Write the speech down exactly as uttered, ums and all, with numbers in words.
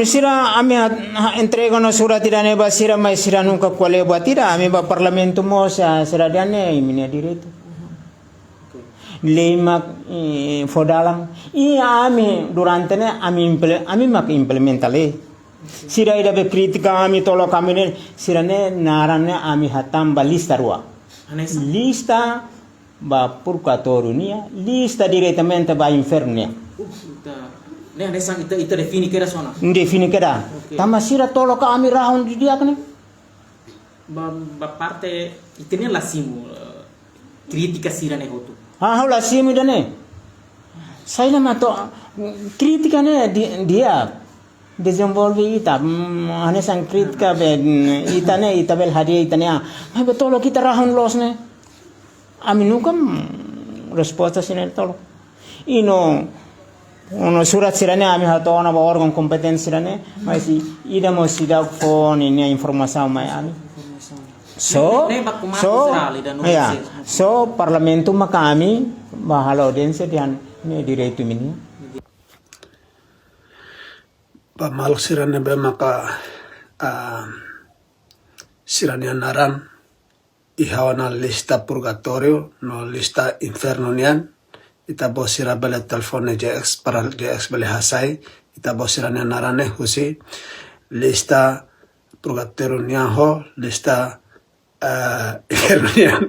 Sira ami ha, ha, entrega ona surat ida-ne'e ba sira, mas sira nunka ko'alia buat ida, ami ba parlamentu mós, ah, sira dehan ne'e imi-nia direitu. Lei mak, eh, fó dalan. I ami durante ne'e ami imple-, ami mak implementa lei. Sira ida be kritika ami, tolok ami ne'e, sira-nia naran ne'e ami hatán ba lista rua. Hanesan? Lista ba purgatóriu nian, lista diretamente ba infernu nian. Uh, ita, ne'e hanesan ita, ita define kedas ona. Define kedas. Oke. Tanba sira tolok ami rahun didi'ak ne'e. Ba, ba parte ita-nia la simu, eh, kritika sira-ne'e hotu. Ah, ha'u la simu ida-ne'e. Saida mak to'o, kritika ne'e di-, di'ak, dezenvolve ita, mm, hanesan kritika be, mm, ita ne'e, ita bele hadi'a ita-nia an. Mas be tolok ita rahun loos ne'e. Ami nunka, mm, resposta sira-ne'e tolok. I no, no surat sira-ne'e ami hato'o ona ba órgaun kompetente sira-ne'e, mas i-, ida mós seidauk fó ninia informasaun mai ami. Só, ne'e, ne'e ba Komandu só, Jerál ida no ya, Residensia. Só parlamentu mak ami ba halo audiénsia dehan ne'e direitu imi-nian. Ba maluk sira ne'ebé maka, ah, sira-nia naran iha ona lista purgatóriu no lista infernu nian, ita-boot sira bele telefone J X para J X bele hasai ita-boot sira-nia naran ne'e husi lista purgatóriu nian ho lista, eh, infernu nian.